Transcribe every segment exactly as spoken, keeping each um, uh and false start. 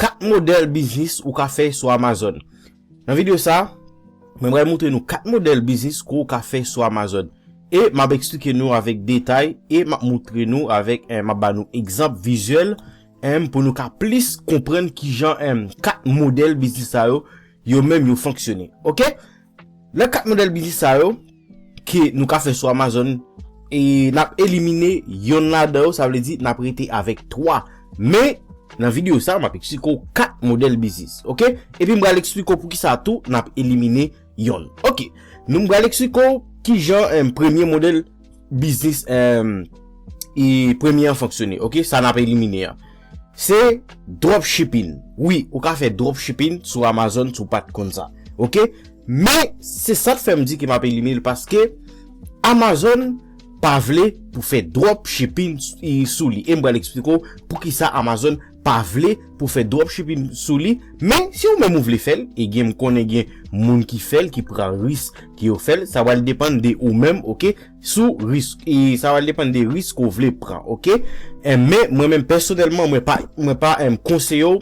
kat modèl biznis ou ka fè sou Amazon. Nan videyo sa, mwen pral montre nou kat modèl biznis ke w ka fè sou Amazon. E m ap eksplike nou avèk detay, e m ap montre nou avèk, eh, m ap ba nou egzanp vizyèl, eh, pou nou ka plis konprann kijan, eh, kat modèl biznis sa yo, yo menm yo fonksyone. Oke? Nan kat modèl biznis sa yo, ke nou ka fè sou Amazon, e n ap elimine yonn ladan yo, sa vle di n ap rete avèk twa. Men, nan videyo sa, m ap eksplike w kat modèl biznis, oke? Epi m pral eksplike w poukisa tou n ap elimine yonn. Oke, nou m pral eksplike w kijan, em, premye modèl biznis, em, e premye an fonksyone, oke? Sa n ap elimine an. Se dropshipping. Wi, ou ka fè dropshipping sou Amazon si w pa t konn sa. Oke? Men, se sa k fè m di ke m ap elimine l, paske Amazon pa vle pou fè dropshipping s-, i-, sou li. E m pral eksplike w poukisa Amazon pa vle pou fè dropshipping sou li. Men, si ou menm ou vle fè l, e gen, m konnen gen moun ki fè l, ki pran risk, ki yo fè l, sa pral depann de ou menm, oke? Sou risk, e sa pral depann de risk ou vle pran, oke? E, men, mwen menm pèsonèlman, mwen pa, mwen pa, em, konseye w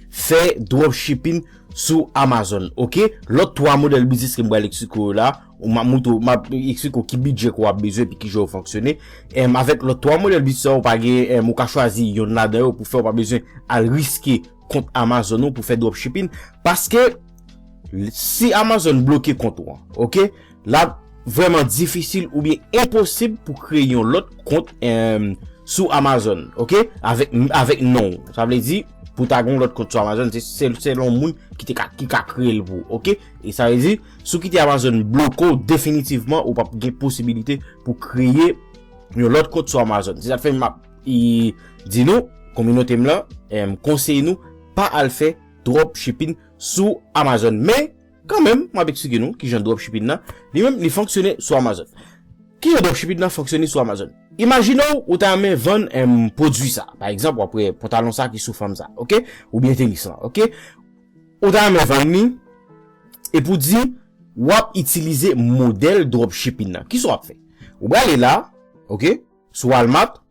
fè dropshipping sou Amazon, oke? Lòt twa modèl biznis ke m pral eksplike w la, ou m ap montre w, m ap eksplike w ki bidjè ke w ap bezwen, epi kijan yo fonksyone. Em, avèk lòt twa modèl biznis sa, ou pa gen, em, ou ka chwazi yonn ladan yo pou fè, ou pa bezwen al riske kont Amazon ou pou fè dropshipping, paske si Amazon bloke kont ou an, oke? L ap vrèman difisil oubyen enposib pou kreye yon lòt kont, em, sou Amazon, oke? Avèk, avèk non w. Sa vle di, pou ta gen yon lòt kont sou Amazon, se, se, se yon moun ki te ka, ki ka kreye l pou ou, oke? E sa vle di, si w kite Amazon bloke w definitivman, ou p ap gen posibilite pou kreye yon lòt kont sou Amazon. Se sa k fè m ap, i, di nou, kominote m lan, em, konseye nou, pa al fè dropshipping sou Amazon. Men, kanmenm, m ap eksplike nou kijan dropshipping nan, li menm, li fonksyone sou Amazon. Kijan dropshipping nan fonksyone sou Amazon? Imajine w, ou ta renmen vann, em, pwodui sa. Pa egzanp, w ap wè pantalon sa ki sou fanm sa, oke? Oubyen tenis lan, oke? Ou ta renmen vann li, epi w di, w ap itilize modèl dropshipping nan. Kisa w ap fè? Ou prale la, oke? Sou Walmart,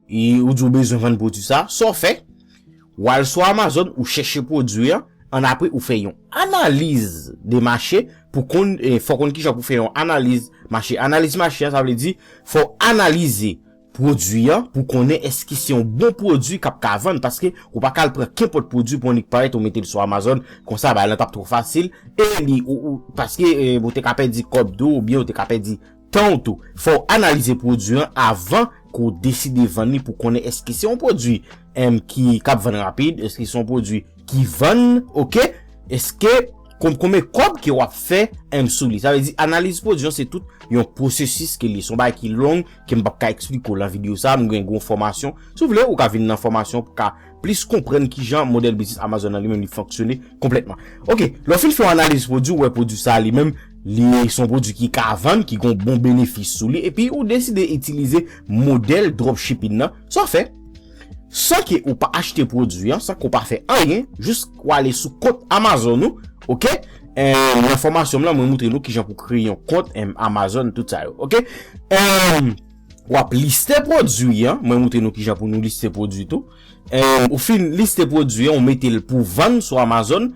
e ou di w bezwen vann pwodui sa, sa w fè? W al sou Amazon, ou chèche pwodui an, ann apre ou fè yon analiz de mache pou konn, e, fò w konn kijan pou fè yon analiz mache. Analiz mache an, sa vle di, fò w analize pwodui an pou konnen èske se yon bon pwodui k ap ka vann, paske ou pa ka al pran kenpòt pwodui pou annik parèt ou mete l sou Amazon, konsa bagay lan t ap twò fasil, e li, ou, ou, paske, e, ou te ka pèdi kòb tou, oubyen ou te ka pèdi tan w tou. Fò w analize pwodui an avan ke w deside vann li pou konnen èske se yon pwodui, em, ki, k ap vann rapid, èske se yon pwodui ki vann, oke? Èske, kon-, konbyen kòb ke w ap fè, em, sou li? Sa vle di, analiz pwodui an, se tout yon pwosesis ke li ye. Se yon bagay ki long, ke m p ap ka eksplike w lan videyo sa, m gen gwo fòmasyon. Si w vle, ou ka vin nan fòmasyon pou ka plis konprann kijan modèl biznis Amazon nan li menm li fonksyone konplètman. Oke, lè w fin fè yon analiz pwodui, ou wè pwodui sa li menm, li se yon pwodui ki ka vann, ki gon bon benefis sou li, epi ou deside itilize modèl dropshipping nan, sa w fè, san ke ou pa achte pwodui an, san ke w pa fè anyen, jis w ale sou kont Amazon ou, oke? Eh, nan fòmasyon m lan, mwen montre nou kijan pou kreye yon kont, em, Amazon, tout sa yo, oke? Em, w ap liste pwodui an, mwen montre nou kijan pou nou liste pwodui tou. Em, ou fin liste pwodui an, ou mete l pou vann sou Amazon.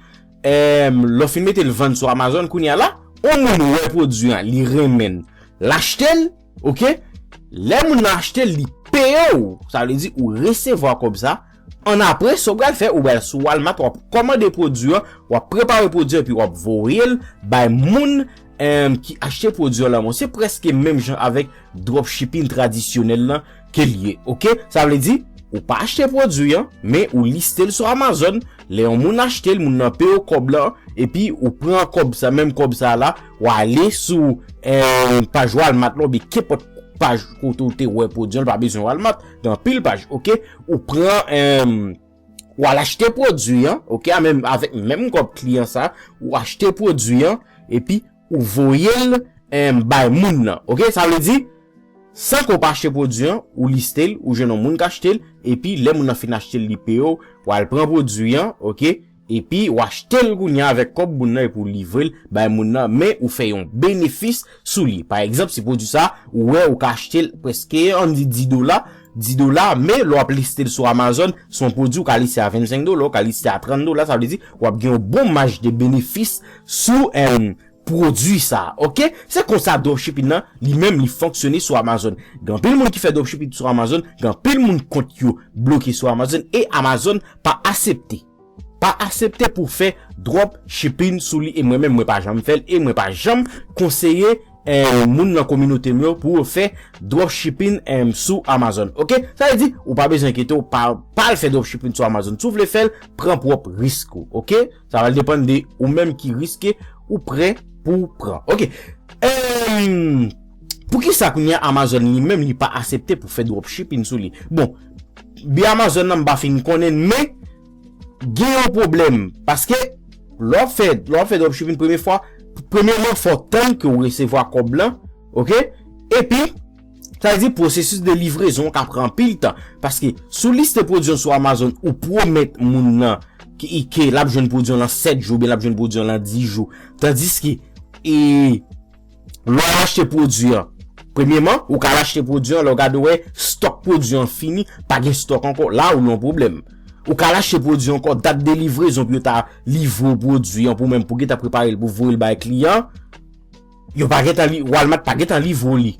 Em, lè w fin mete l vann sou Amazon, kounye a la, yon moun wè pwodui an, li renmen l, l achte l, oke? Lè moun nan achte l, li peye w, sa vle di ou resevwa kòb sa. Annapre, sa w pral fè, ou pral sou Walmart, w ap kòmande pwodui an, w ap prepare pwodui an, epi w ap voye l bay moun, em, ki achte pwodui an lan men w. Se prèske menm jan avèk dropshipping tradisyonèl lan ke l ye, oke? Sa vle di, ou pa achte pwodui an, men ou liste l sou Amazon. Lè yon moun achte l, moun nan peye w kòb lan, epi ou pran kòb sa, menm kòb sa la, w ale sou, em, paj Walmart lan, oubyen kenpòt paj kote w te wè pwodui an, l pa bezwen Walmart, gen anpil paj, oke? Ou pran, em, w al achte pwodui an, oke, a menm, avèk menm kòb kliyan sa, ou achte pwodui an, epi ou voye l, em, bay moun nan, oke? Sa vle di, san ke w pa achte pwodui an, ou liste l, ou jwenn yon moun k achte l, epi lè moun nan fin achte l, li peye w, w al pran pwodui an, oke? Epi w achte l kounye a avèk kòb moun nan epi w livre l bay moun nan, men ou fè yon benefis sou li. Pa egzanp, si pwodui sa, ou wè ou ka achte l prèske, ann di dis dola, dis dola, men lè w ap liste l sou Amazon, se yon pwodui ou ka liste a vennsenk dola, ou ka liste a trant dola, sa vle di w ap gen yon bon maj de benefis sou, em, pwodui sa, oke? Se konsa dropshipping nan, li menm, li fonksyone sou Amazon. Gen anpil moun ki fè dropshipping sou Amazon, gen anpil moun kont yo bloke sou Amazon, e Amazon pa aksepte. Pa aksepte pou fè dropshipping sou li, e mwen menm, mwen pa janm fè l, e mwen pa janm konseye, eh, moun nan kominote m yo pou yo fè dropshipping, em, sou Amazon, oke? Sa vle di, ou pa bezwen enkyete w, pa, pa al fè dropshipping sou Amazon. Si w vle fè l, pran pwòp risk ou, oke? Sa va depann de ou menm ki risk ou prè pou w pran. Oke. Em, poukisa kounye a Amazon li menm li pa aksepte pou fè dropshipping sou li? Bon, bi Amazon nan m pa fin konnen, men gen yon pwoblèm. Paske lè w ap fè, lè w ap fè dropshipping premye fwa, premyèman, fò w tann ke w resevwa kòb lan, oke? Epi, sa vle di pwosesis de livrezon an ka pran anpil tan. Paske si w liste pwodui an sou Amazon, ou pwomèt moun nan ki, ke l ap jwenn pwodui an nan sèt jou, oubyen l ap jwenn pwodui an nan dis jou. Tandiske, e, lè w al achte pwodui an, premyèman, ou ka al achte pwodui an, lè w gade w wè stòk pwodui an fini, pa gen stòk ankò, la ou nan yon pwoblèm. Ou ka al achte pwodui ankò, dat de livrezon pou yo ta livre w pwodui an, pou menm pou gentan prepare l pou voye l bay kliyan, yo pa gentan li, Walmart pa gentan livre w li.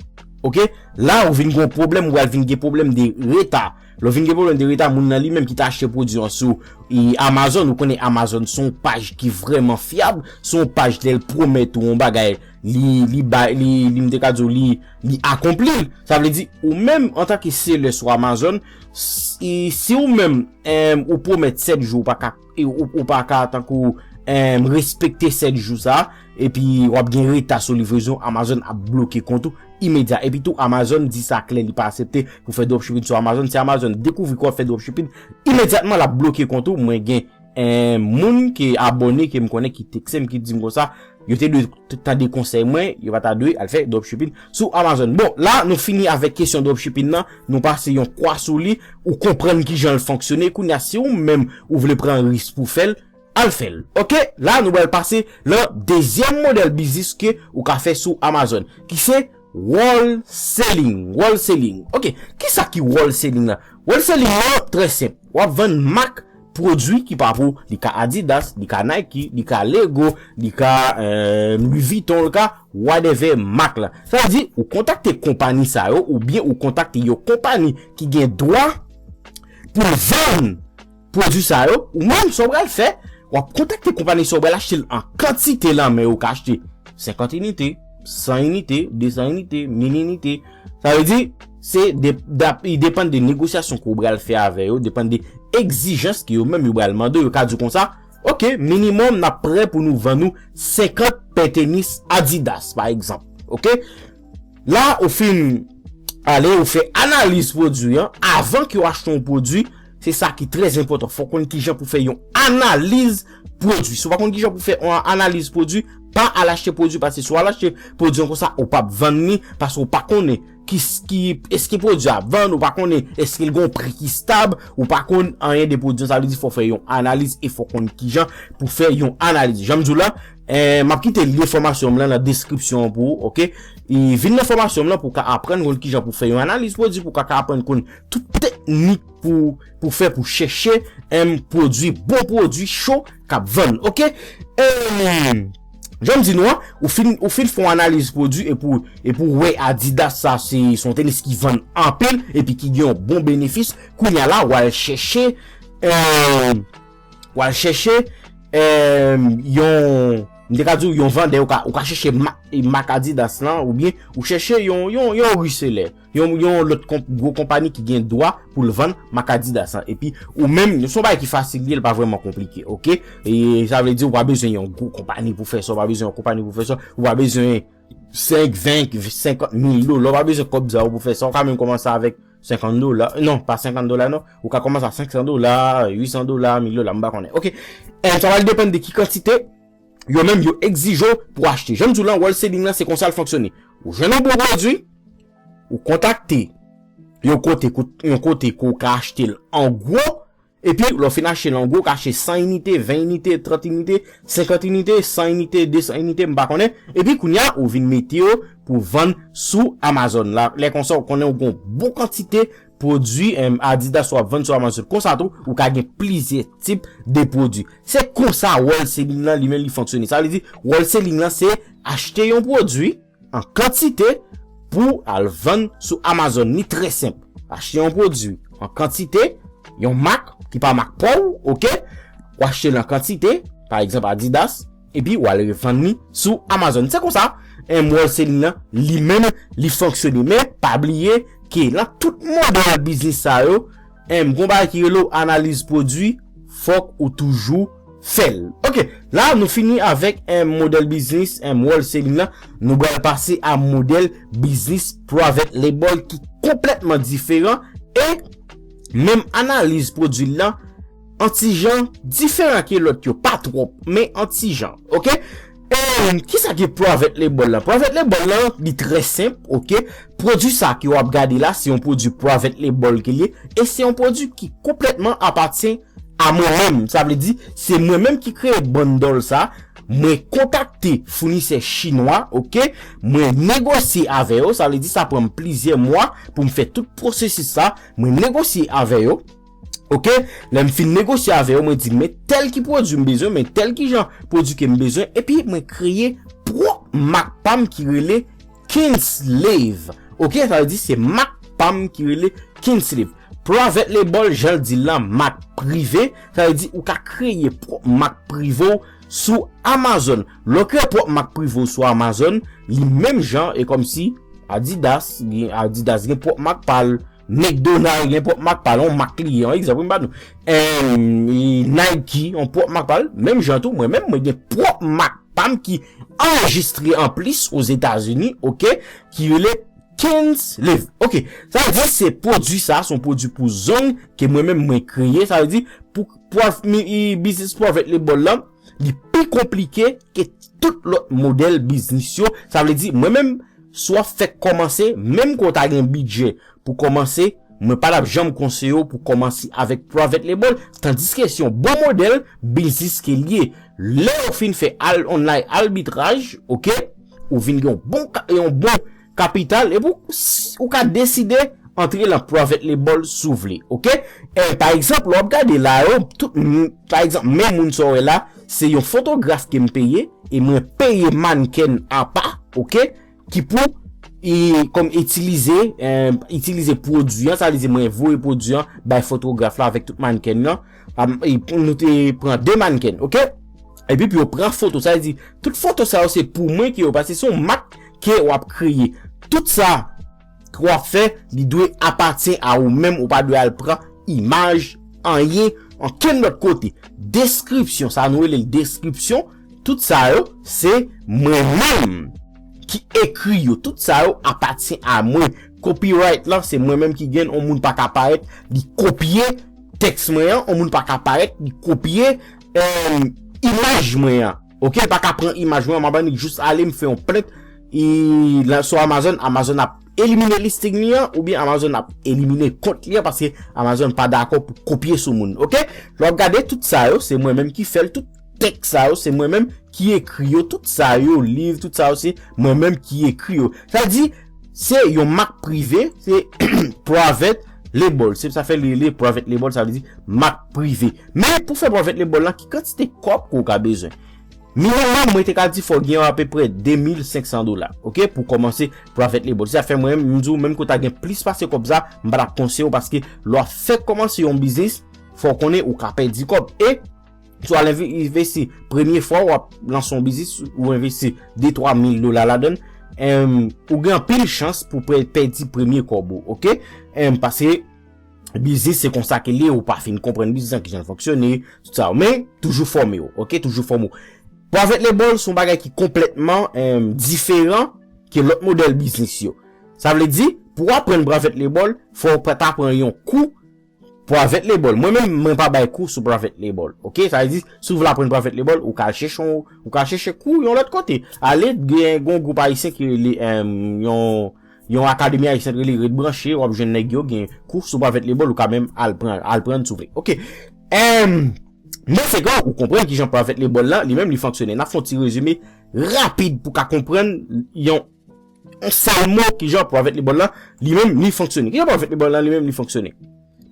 Oke? La, ou vin gen yon pwoblèm, ou al vin gen pwoblèm de reta. Lè w vin gen pwoblèm de reta, moun nan li menm ki ta achte pwodui an sou, e, Amazon, ou konnen Amazon se yon paj ki vrèman fyab, se yon paj lè l pwomèt ou yon bagay, li, li bay, li, li, m te ka di w, li, li akonpli l. Sa vle di, ou menm, antanke selè sou Amazon, si, si ou menm, em, ou pwomèt sèt jou, ou pa ka, e, ou, ou pa ka, tankou, em, respekte sèt jou sa, epi w ap gen reta sou livrezon, Amazon ap bloke kont ou imedya. Epi tou, Amazon di sa klè, li pa aksepte pou fè dropshipping sou Amazon. Si Amazon dekouvri ke w ap fè dropshipping, imedyatman, l ap bloke kont ou. Mwen gen, eh, moun ki abòne, ke m konnen, ki tekste m, ki di m konsa, yo te dwe t-, tande konsèy mwen, yo pa ta dwe al fè dropshipping sou Amazon. Bon, la, nou fini avèk kesyon dropshipping nan, nou pase yon kwa sou li, ou konprann kijan l fonksyone. Kounye a, si ou menm, ou vle pran risk pou fè l, al fè l. Oke, la nou pral pase lan dezyèm modèl biznis ke ou ka fè sou Amazon, ki se wholesale. Wholesale. Oke, kisa ki wholesale la? Wholesale la trè senp. W ap vann mak pwodui ki pa pou, li ka Adidas, li ka Nike, li ka Lego, li ka, eh, Louis Vuitton, li ka whatever mak la. Sa vle di, ou kontakte konpani sa yo, oubyen ou kontakte yon konpani ki gen dwa pou l vann pwodui sa yo, ou menm, sa w pral fè, w ap kontakte konpani sa w pral achte l an kantite lan men yo ka achte senkant inite, san inite, desan inite, mil inite. Sa vle di, se de, dap-, li depann de negosyasyon ke w pral fè avè yo, depann de egzijans ke yo menm yo pral mande w. Yo ka di w konsa, oke, minimòm, n ap prè pou nou vann ou senkant pè tenis Adidas, pa egzanp. Oke? La, ou fin ale, ou fè analiz pwodui an. Avan ke w achte yon pwodui, se sa ki trè enpòtan. Fò w konn kijan pou fè yon analiz pwodui. Si w pa konn kijan pou fè yon analiz pwodui, pa al achte pwodui, paske si w al achte pwodui an konsa, ou p ap vann li, paske w pa konnen ki, ki, èske pwodui a vann, ou pa konnen èske l gen yon pri ki stab, ou pa konn anyen de pwodui an, sa vle di fò w fè yon analiz e fò w konn kijan pou fè yon analiz. Jan m di w la, eh, m ap kite lyen fòmasyon m lan nan deskripsyon an pou ou, oke? E vin nan fòmasyon m lan pou w ka aprann konn kijan pou fè yon analiz pwodui, pou w ka, ka aprann konn tout teknik pou, pou fè, pou chèche, em, pwodui, bon pwodui cho k ap vann, oke? Em, jan m di nou an, ou fin, ou fin fè yon analiz pwodui epi w, epi w wè Adidas sa, se, se yon tenis ki vann anpil epi ki gen yon bon benefis. Kounye a la, w al chèche, em, w al chèche, em, yon, m te ka di w yon vandè, ou ka, ou ka chèche ma-, mak Adidas lan, oubyen ou chèche yon, yon, yon reseller, yon, yon lòt konp-, gwo konpani ki gen dwa pou l vann mak Adidas lan. Epi, ou menm, se yon bagay ki fasil, li, li pa vrèman konplike, oke? E sa vle di, ou pa bezwen yon gwo konpani pou fè sa, ou pa bezwen yon konpani pou fè sa, ou pa bezwen senk, ven, senkant mil dola, ou pa bezwen kòb sa yo pou fè sa, ou ka menm kòmanse avèk senkant dola, non, pa senkant dola, non, ou ka kòmanse a senksan dola, uitsan dola, mil dola, m pa konnen. Oke, e sa va depann de ki kantite yo menm yo egzije w pou achte. Jan m di w lan, wholesale lan, se konsa l fonksyone. Ou jwenn yon bon pwodui, ou kontakte yon kote, kot-, yon kote ke w ka achte l an gwo, epi lè w fin achte l an gwo, w ka achte san inite, ven inite, trant inite, senkant inite, san inite, desan inite, m pa konnen. Epi kounye a, ou vin mete yo pou vann sou Amazon la. Lè konsa, ou konnen ou gen yon bon kantite pwodui, em, Adidas w ap vann sou Amazon. Konsa tou, ou ka gen plizyè tip de pwodui. Se konsa wholesale lan li menm li fonksyone. Sa vle di, wholesale lan se achte yon pwodui an kantite pou al vann sou Amazon. Li trè senp. Achte yon pwodui an kantite, yon mak ki pa mak pa w, oke? Ou achte l an kantite, pa egzanp Adidas, epi w al revann li sou Amazon. Se konsa, em, wholesale lan li menm li fonksyone. Men pa bliye ke nan tout modèl biznis sa yo, em, gon bagay ki rele w analiz pwodui, fòk ou toujou fè l. Oke, la nou fini avèk, em, modèl biznis, em, wholesale lan. Nou pral pase a modèl biznis private label ki konplètman diferan e menm analiz pwodui lan an ti jan diferan ke lòt yo, pa twòp, men an ti jan, oke? Em, kisa ki private label lan? Private label lan, li trè senp, oke? Pwodui sa ke w ap gade la, se yon pwodui private label ke li ye, e se yon pwodui ki konplètman apatyen a mwen menm. Sa vle di, se mwen menm ki kreye bundle sa, mwen kontakte founisè chinwa, oke? Mwen negosye avè yo, sa vle di, sa pran m plizyè mwa pou m fè tout pwosesis sa, mwen negosye avè yo. Oke, lè m fin negosye avè yo, mwen di, men tèl ki pwodui m bezwen, men tèl ki jan pwodui ke m bezwen, epi mwen kreye pwòp mak pa m ki rele Kinslev. Oke, sa vle di se mak pa m ki rele Kinslev. Private label, jan l di l lan, mak prive, sa vle di ou ka kreye pwòp mak prive w sou Amazon. Lè w kreye pwòp mak prive w sou Amazon, li menm jan e kòmsi Adidas, gen Adidas gen pwòp mak pa l, McDonald gen pwòp mak pa l, yon mak li ye, yon egzanp m ba nou. Em, e Nike, yon pwòp mak pa l, menm jan tou, mwen menm, mwen gen pwòp mak pa m ki anrejistre anplis Ozetazini, oke, ki rele Kinslev. Oke, sa vle di se pwodui sa, se yon pwodui pou zong ke mwen menm mwen kreye, sa vle di pou, pou biznis private label lan, li pi konplike ke tout lòt modèl biznis yo, sa vle di mwen menm, si w ap fèk kòmanse, menm ke w ta gen bidjè pou kòmanse, mwen pa t ap janm konseye w pou kòmanse avèk private label, tandiske se yon bon modèl biznis ke l ye. Lè w fin fè al online arbitraj, oke, ou vin gen yon bon ka-, yon bon kapital, epi w, ou ka deside antre lan private label si w vle, oke? E, pa egzanp, lè w ap gade la yo, tout, m, pa egzanp, men moun sa w wè la, se yon fotograf ke m peye, e mwen peye mannkenn apa, oke? Ki pou, e, kòm itilize, e, itilize pwodui an, sa vle di mwen voye pwodui an bay fotograf la avèk tout mannkenn nan. Am, e, pou nou te pran de mannkenn, oke? Epi pou yo pran foto, sa vle di tout foto sa yo se pou mwen ke yo, paske se yon mak ke w ap kreye. Tout sa ke w ap fè, li dwe apatyen a ou menm, ou pa dwe al pran imaj, anyen, ankenn lòt kote. Deskripsyon, sa nou rele l deskripsyon, tout sa yo, se mwen menm ki ekri yo. Tout sa yo apatyen a mwen. Copyright lan, se mwen menm ki gen l, yon moun pa ka parèt, li kopye tèks mwen an, yon moun pa ka parèt, li kopye, em, imaj mwen an. Oke, li pa ka pran imaj mwen an, m ap annik jis ale, m fè yon plent, e, la, sou Amazon, Amazon ap elimine listing li an, oubyen Amazon ap elimine kont li an, paske Amazon pa dakò pou kopye sou moun. Oke? Lè w ap gade tout sa yo, se mwen menm ki fè l, tout tèks sa yo, se mwen menm ki ekri yo, tout sa yo, liv, tout sa yo, se mwen menm ki ekri yo. Sa di, se yon mak prive, se private label. Se sa fè li rele private label, sa vle di mak prive. Men pou fè private label lan, ki kantite kòb ke w ka bezwen? Minimòm, mwen te ka di fò w gen apeprè de mil senk san dola, oke, pou kòmanse private label. Se sa fè mwen, m di w, menm ke w ta gen plis pase kòb sa, m pa t ap konseye w, paske lè w ap fèk kòmanse yon biznis, fò w konnen ou ka pèdi kòb. E si w al enve-, envesti, premye fwa w ap lanse yon biznis, ou envesti de twa mil dola ladan l, em, ou gen anpil chans pou pè-, pèdi premye kòb ou, oke? Em, paske biznis se konsa ke l ye, ou pa fin konprann biznis lan, kijan l fonksyone, tout sa yo. Men, toujou fòme w, oke? Toujou fòme w. Private label se yon bagay ki konplètman, em, diferan ke lòt modèl biznis yo. Sa vle di, pou w aprann private label, fò w pa ta pran yon kou private label. Mwen menm, mwen pa bay kou sou private label. Oke? Sa vle di, si w vle aprann private label, ou ka al chèche yon, ou ka al chèche kou yon lòt kote. Ale, gen, gen yon gwoup ayisyen ki rele, em, yon, yon akademi ayisyen ki rele Ret Branche, w ap jwenn nèg yo, gen kou sou private label, ou ka menm al pran, al pran si w vle. Oke? Em, men se kan ou konprann kijan private label lan, li menm li fonksyone. N ap fè yon ti rezime rapid pou ka konprann yon yon sèl mo, kijan Private Label lan, li menm, li fonksyone. Kijan Private Label lan, li menm, li fonksyone?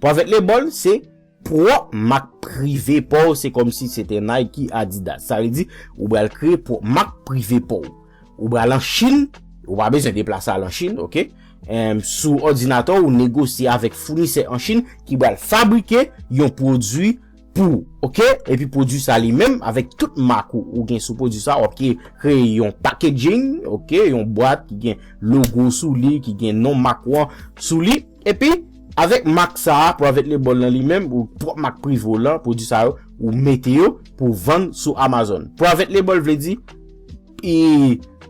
Private Label, se pwòp mak prive pa w, se kòmsi se te Nike, Adidas. Sa vle di, ou pral kreye pwòp mak prive pa w. Ou pral an Chin, ou pa bezwen deplase al an Chin, oke? Em, sou òdinatè w, ou negosye avèk founisè an Chin ki pral fabrike yon pwodui pou ou, oke? Epi pwodui sa li menm, avèk tout mak ou, ou gen sou pwodui sa, w ap ke-, kreye yon packaging, oke? Yon bwat ki gen logo sou li, ki gen non mak ou an sou li. Epi, avèk mak sa a, Private Label lan li menm, ou pwòp mak prive w lan, pwodui sa yo, ou mete yo pou vann sou Amazon. Private Label vle di, e,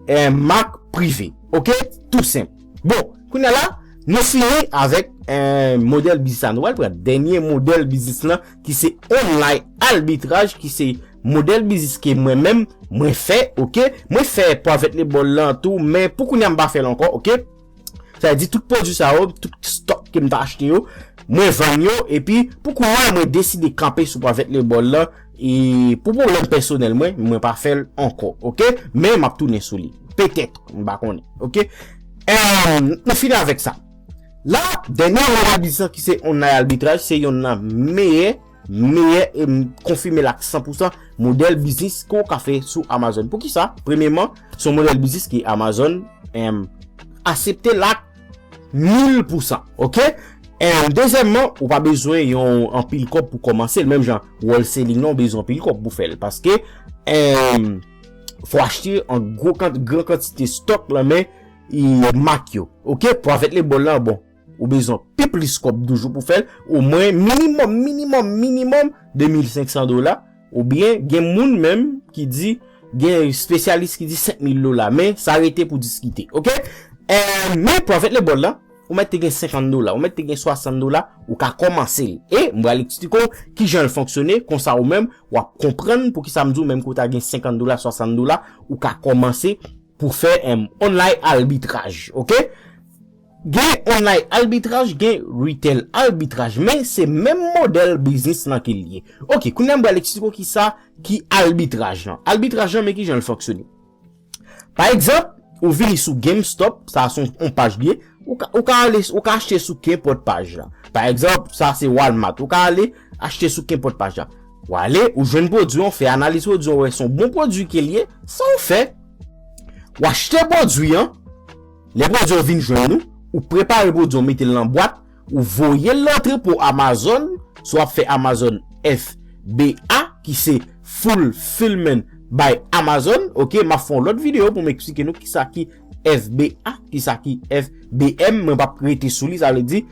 e, mak prive. Oke? Tou senp. Bon, kounye a la, nou fini avèk, e, modèl biznis la. Nou pral pran dènye modèl biznis lan, ki se online arbitrage, ki se modèl biznis ke mwen menm, mwen fè, oke? Mwen fè Private Label lan tou, men pou kounye a m pa fè l ankò, oke? Sa vle di tout pwodui sa yo, tout stòk ke m ta achte yo, mwen vann yo, epi pou kounye a mwen deside kanpe sou Private Label lan, e pou pwoblèm pèsonèl mwen, mwen pa fè l ankò, oke? Men m ap tounen sou li. Petèt, m pa konnen, oke? Em, nou fini avèk sa. La, dènye modèl biznis lan ki se online arbitrage, se yonn nan meyè, meyè, e m konfime l ak san pou san, modèl biznis ke w ka fè sou Amazon. Poukisa? Premyeman, se yon modèl biznis ke Amazon, em, aksepte l ak mil pou san, oke? Em, dezyèmman, ou pa bezwen yon anpil kòb pou kòmanse l, menm jan wholesale lan, ou bezwen anpil kòb pou fè l, paske, em, fò achte an gwo kant-, gran kantite stòk lan men, e, mak yo, oke? Private Label lan, bon, ou bezwen pi plis kòb toujou pou fè l, omwen minimòm, minimòm, minimòm de mil senk san dola, oubyen gen moun menm ki di, gen espesyalis ki di senk mil dola, men sa rete pou diskite, oke? E, men Private Label lan, ou mèt te gen senkant dola, ou mèt te gen swasant dola, ou ka kòmanse l. E m pral eksplike w kijan l fonksyone, konsa ou menm, w ap konprann poukisa m di w menm ke w ta gen senkant dola, swasant dola, ou ka kòmanse pou fè, em, online arbitrage, oke? Gen online arbitrage, gen retail arbitrage, men se menm modèl biznis lan ke l ye. Oke, kounye a m pral eksplike w kisa ki arbitraj lan. Arbitraj lan, men kijan l fonksyone. Pa egzanp, ou vini sou GameStop, sa se yon, yon paj li ye, ou ka, ou ka ale, ou ka achte sou kenpòt paj la. Pa egzanp, sa se Walmart, ou ka ale achte sou kenpòt paj la. Ou ale, ou jwenn pwodui an, fè analiz pwodui an, wè se yon bon pwodui ke l ye, sa ou fè, ou achte pwodui an, lè pwodui an vin jwenn ou, ou prepare pwodui an, mete l nan bwat, ou voye l nan antrepo Amazon, si w ap fè Amazon F B A, ki se Fulfillment by Amazon, oke, m ap fè yon lòt videyo pou m eksplike nou kisa ki F B A, kisa ki F B M, mwen p ap rete sou li, sa vle di,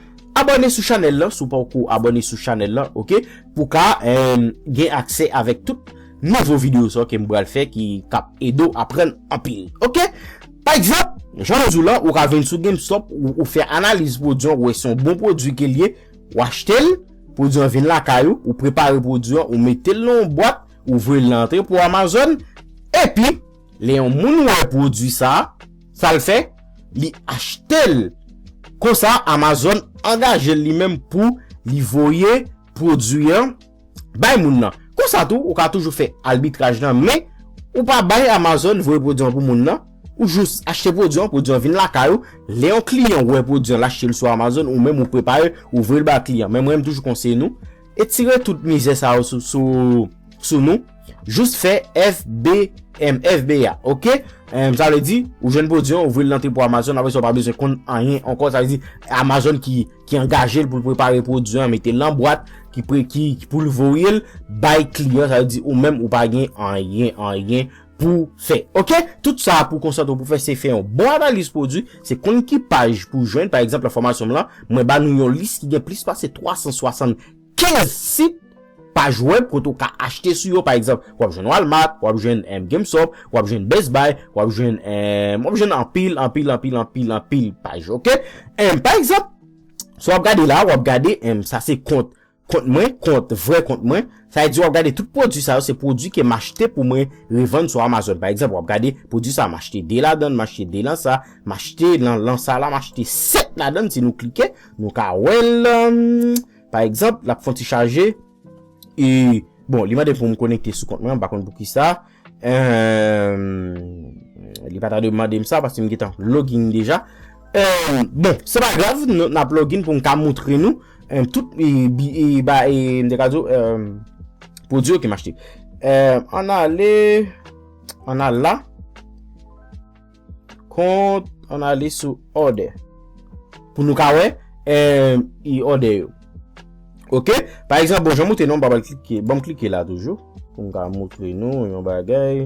abòne sou chanèl lan, si w poko abòne sou chanèl lan, oke, pou w ka, em, gen aksè avèk tout nouvo videyo sa ke m pral fè ki k ap ede w aprann anpil, oke? Pa egzanp, jan m di w la, ou ka vin sou GameStop, ou, ou fè analiz pwodui an, ou wè se yon bon pwodui ke l ye, ou achte l, pwodui an vin lakay ou, ou prepare pwodui an, ou mete l nan yon bwat, ou voye l nan antrepo Amazon, epi, lè yon moun wè pwodui sa, sa l fè, li achte l. Konsa, Amazon angaje l li menm pou li voye pwodui an bay moun nan. Konsa tou, ou ka toujou fè albitraj lan, men ou pa bay Amazon voye pwodui an pou moun nan. Ou jis achte pwodui an, pwodui an vin lakay ou. Lè yon kliyan wè pwodui an, l achte l sou Amazon, ou menm ou prepare, ou voye l bay kliyan. Men mwen, m toujou konseye nou, etire tout mizè sa yo sou, sou, sou nou. Jis fè F B M, F B A, oke? Em, sa vle di, ou jwenn pwodui an, ou voye l nan antrepo Amazon, apre sa, ou pa bezwen konn anyen ankò. Sa vle di, Amazon ki, ki angaje l pou l prepare pwodui an, mete l nan bwat, ki pre-, ki, ki pou l voye l bay kliyan, sa vle di, ou menm, ou pa gen anyen, anyen pou fè. Oke? Tout sa pou konsantre w pou fè, se fè yon bon analiz pwodui, se konn ki paj pou jwenn. Pa egzanp, nan fòmasyon m lan, mwen ba nou yon lis ki gen plis pase twa san swasannkenz sit, paj wèb kote w ka achte sou yo. Pa egzanp, w ap jwenn Walmart, w ap jwenn, em, GameStop, w ap jwenn Best Buy, w ap jwenn, em, w ap jwenn anpil, anpil, anpil, anpil, anpil paj, oke? Em, pa egzanp, si w ap gade la, w ap gade, em, sa se kont, kont mwen, kont, vrè kont mwen. Sa vle di w ap gade tout pwodui sa yo, se pwodui ke m achte pou mwen revann sou Amazon. Pa egzanp, w ap gade pwodui sa, m achte de ladan l, m achte de lan sa, m achte lan, lan sa la, m achte sèt ladan l. Si nou klike, nou ka wè l, em, pa egzanp, l ap fè yon ti chaje. E, bon, li mande pou m konekte sou kont mwen, m pa konn poukisa. Em, Li pa ta dwe mande m sa paske m gentan login deja. Euh, bon, se pa grav, n ap login pou m ka montre nou euh, tout e, bi- e, ba, e, m te ka di w, euh, pwodui yo ke m achte. Euh, ann ale, ann al la. Kont, ann ale sou order. Pou nou ka wè euh, e order yo. Ok? Pa egzanp, bon, jan m montre nou, m pa pral klike. Ban m klike la toujou. Pou m ka montre nou yon bagay.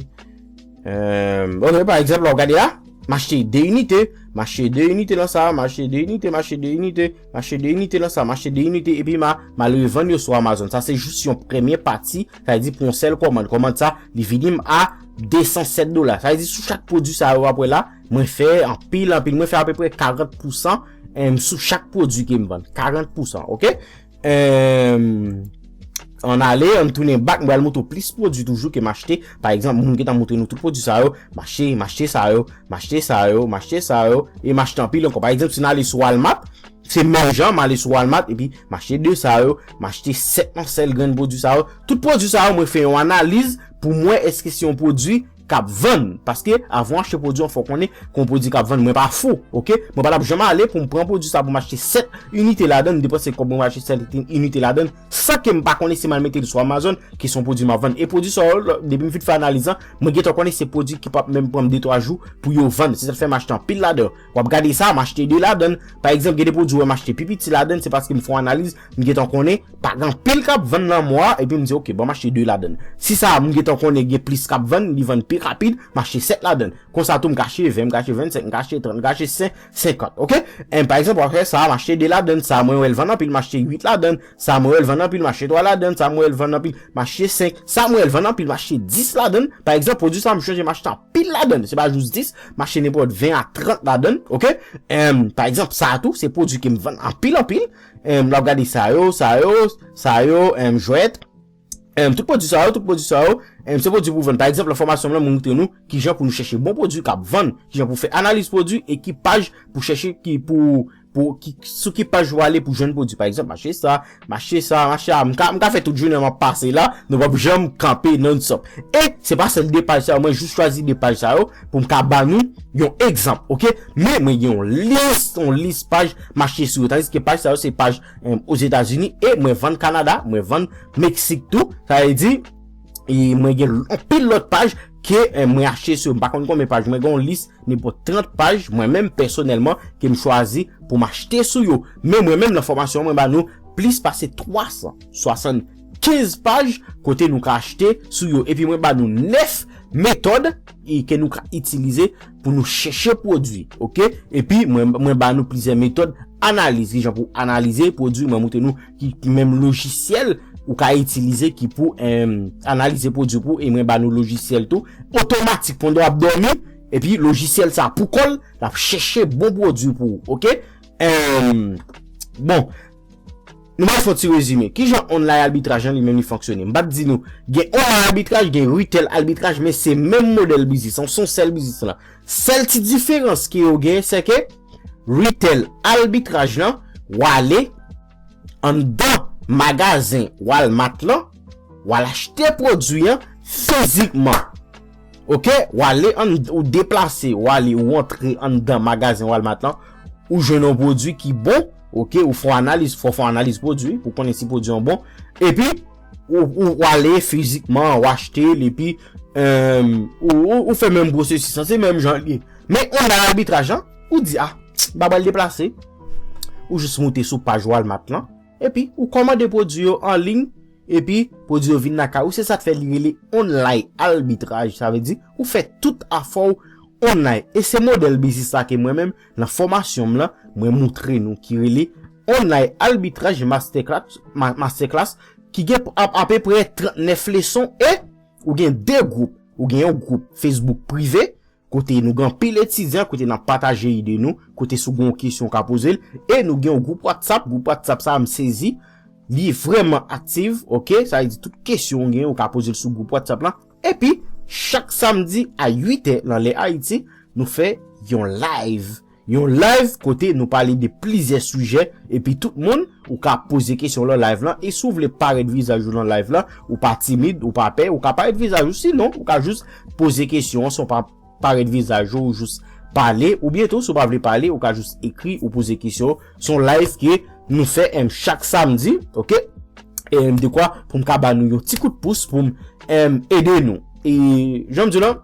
Euh, ok, pa egzanp, la, w gade la. M achte de inite. M achte de inite nan sa. M achte de inite, m achte de inite. M achte de inite nan sa. M achte de inite. Epi m a, m al revann yo sou Amazon. Sa se jis yon premye pati. Sa vle di pou yon sèl kòmand. Kòmand sa, li vini m a de san sèt dola. Sa vle di sou chak pwodui sa yo w ap wè la, mwen fè anpil, anpil. Mwen fè apeprè karant pousan em, sou chak pwodui ke m vann. Karant pousan, ok? Em, ann ale, ann tounen back, m pral montre w plis pwodui toujou ke m achte. Pa egzanp, moun gentan montre nou tout pwodui sa yo. M achte, m achte sa yo, m achte sa yo, m achte sa yo, e m achte anpil ankò. Pa egzanp, si n ale sou Walmart, se menm jan, m ale sou Walmart, epi m achte de sa yo, m achte sèt nan sèl grenn pwodui sa yo. Tout pwodui sa yo, mwen fè yon analiz pou m wè èske se yon pwodui k ap vann. Paske avan w achte pwodui an, fò w konnen ke yon pwodui k ap vann. Mwen pa fou, ok? Mwen pa t ap janm ale pou m pran pwodui sa pou m achte sèt inite ladan l, m depanse kòb mwen pou m achte sèt inite ladan l, san ke m pa konnen si m al mete l sou Amazon, ke se yon pwodui m ap vann. E pwodui sa yo, lò- depi m fin fè analiz lan, mwen gentan konnen se pwodui ki p ap menm pran m de twa jou pou yo vann. Se sa k fè m achte anpil ladan yo. W ap gade sa, m achte de ladan l. Pa egzanp, gen de pwodui w wè m achte pi piti ladan l, se paske m fè yon analiz, m gentan konnen pa gen anpil k ap vann nan mwa a, epi m di, ok, bon, m achte de ladan l. Si sa a, m gentan konnen gen plis k ap vann, li vann pi rapid, m achte sèt ladan l. Konsa tou, m ka achte ven, m ka achte vennsenk, m ka achte trant, m ka achte sen- senkant, ok? Em, pa egzanp, w ap fè sa a, m achte de ladan l, sa a, mwen wè l vann anpil, m achte uit ladan l, sa a, mwen wè l vann anpil, m achte twa ladan l, sa a, mwen wè l vann anpil, m achte senk, sa a, mwen wè l vann anpil, m achte dis ladan l. Pa egzanp, pwodui sa a, m chonje m achte anpil ladan l, se pa jis dis, m achte nenpòt ven a trant ladan l, ok? Em, pa egzanp, sa a tou, se pwodui ke m vann anpil, anpil. Em, l ap gade sa yo, sa yo, sa yo, em, jwèt. Em, tout pwodui sa yo, tout pwodui sa yo, em, se pwodui pou vann. Pa egzanp, nan fòmasyon m lan, mwen montre nou kijan pou nou chèche bon pwodui k ap vann, kijan pou fè analiz pwodui e ki paj pou chèche, ki pou, pou ki, sou ki paj ou ale pou jwenn pwodui. Pa egzanp, m achte sa, m achte sa, m achte sa. M ka, m ka fè tout jounen m ap pase la, nou p ap janm kanpe non-stop. E se pa sèl de paj sa yo, mwen jis chwazi de paj sa yo pou m ka ba nou yon egzanp, ok? Men mwen gen yon lis, yon lis paj m achte sou yo. Tandiske paj sa yo se paj em, Ozetazini e mwen vann Kanada, mwen vann Meksik tou. Sa vle di, e mwen gen anpil lòt paj ke em, mwen achte sou yo. M pa konn konbyen paj, mwen gen yon lis nenpòt trant paj, mwen menm pèsonèlman, ke m chwazi pou m achte sou yo. Men mwen menm, nan fòmasyon an, mwen ba nou plis pase twa san swasannkenz paj kote nou ka achte sou yo. Epi mwen ba nou nèf metòd e ke nou ka itilize pou nou chèche pwodui, ok? Epi mwen, mwen ba nou plizyè metòd analiz, kijan pou analize pwodui, mwen montre nou ki, ki menm lojisyèl ou ka itilize ki pou em, analize pwodui pou ou, e mwen ba nou lojisyèl tou, otomatik pandan w ap dòmi, epi lojisyèl sa pou kò l, l ap chèche bon pwodui pou ou, ok? Em, bon, nou pral fè yon ti rezime. Kijan online arbitraj lan li menm li fonksyone? M p ap di nou, gen online arbitraj, gen retail arbitraj, men se menm modèl biznis lan, se yon sèl biznis lan. Sèl ti diferans ke yo gen, se ke retail arbitraj lan, w ale anndan magazen Walmart lan, w al achte pwodui an fizikman. Ok, w ale ann, ou deplase, w ale, ou antre anndan magazen Walmart lan, ou jwenn yon pwodui ki bon, ok, ou fè yon analiz, fò w fè yon analiz pwodui pou konnen si pwodui an bon, epi ou, ou, ou ale fizikman, ou achte l, epi em, ou, ou, ou fè menm pwosesis lan, se menm jan l ye. Men online arbitraj lan, ou di, a, m pa pral deplase. Ou jis moute sou paj Walmart lan, epi ou kòmande pwodui yo an liy, epi pwodui yo vin lakay ou. Se sa k fè li rele online arbitraj. Sa vle di, ou fè tout afè w online. E se modèl biznis sa ke mwen menm, nan fòmasyon m lan, mwen montre nou ki rele online arbitraj masterclass, ma- masterclass, ki gen ap- apeprè trannèf leson e ou gen de gwoup. Ou gen yon gwoup Facebook prive, kote nou gen anpil etidyan, kote n ap pataje ide nou, kote si w gen yon kesyon w ka poze l, e nou gen yon gwoup WhatsApp, gwoup WhatsApp sa a m sezi, li vrèman aktif, ok? Sa vle di tout kesyon w gen, ou ka poze l sou gwoup WhatsApp lan. Epi, chak samdi a uit è nan lè Ayiti, nou fè yon live. Yon live kote nou pale de plizyè sijè, epi tout moun, ou ka poze kesyon w nan live lan, e si w vle parèt vizaj ou nan live lan, ou pa timid, ou pa pè, ou ka parèt vizaj ou, sinon, ou ka jis poze kesyon an san w pa parèt vizaj ou, ou jis pale, oubyen tou, si w pa vle pale, ou ka jis ekri, ou poze kesyon. Se yon live ke nou fè, em, chak samdi, oke? Em, dekwa pou m ka ba nou yon ti kout pous, pou m, em, ede nou. E, jan m di w la,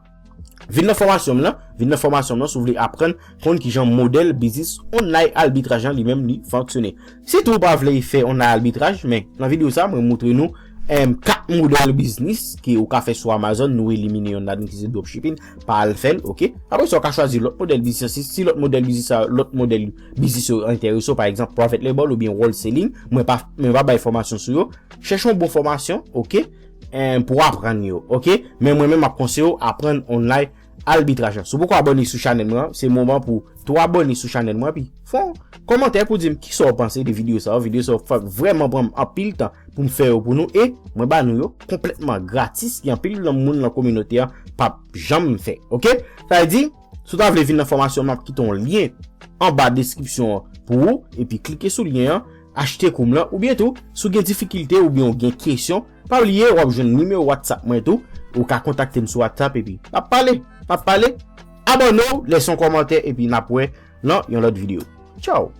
vin nan fòmasyon m nan, vin nan fòmasyon m nan, si w vle aprann konn kijan modèl biznis online albitraj lan li menm li fonksyone. Sitou w pa vle fè online albitraj, men nan videyo sa, mwen montre nou, em, kat modèl biznis ke ou ka fè sou Amazon, nou elimine yonn ladan ki se dropshipping, pa al fè l, oke? Apre sa, ou ka chwazi lòt modèl biznis, si, si lòt modèl biznis sa, lòt modèl biznis yo enterese w, pa egzanp, private label oubyen wholesale, mwen pa, mwen pa bay fòmasyon sou yo. Chèche yon bon fòmasyon, oke? Em, pou aprann yo, oke? Men mwen menm, m ap konseye w aprann online albitraj lan. Si w poko abòne sou chanèl mwen an, se moman pou tou abòne sou chanèl mwen, epi fè yon kòmantè pou di m kisa w panse de videyo sa yo. Videyo sa yo fè vrèman pran m anpil tan pou m fè yo pou nou, e mwen ba nou yo konplètman gratis, ki anpil nan moun nan kominote an p ap janm fè, oke? Sa vle di, si w ta vle vin nan fòmasyon, m ap kite yon lyen anba deskripsyon an pou ou, epi klike sou lyen an, achte kou m lan, oubyen tou, si w gen difikilte oubyen w gen kesyon, pa bliye, w ap jwenn nimewo WhatsApp mwen tou, ou ka kontakte m sou WhatsApp, epi n ap pale, n ap pale, abòne w, lèse yon kòmantè, epi n ap wè nan yon lòt videyo. Tchaw!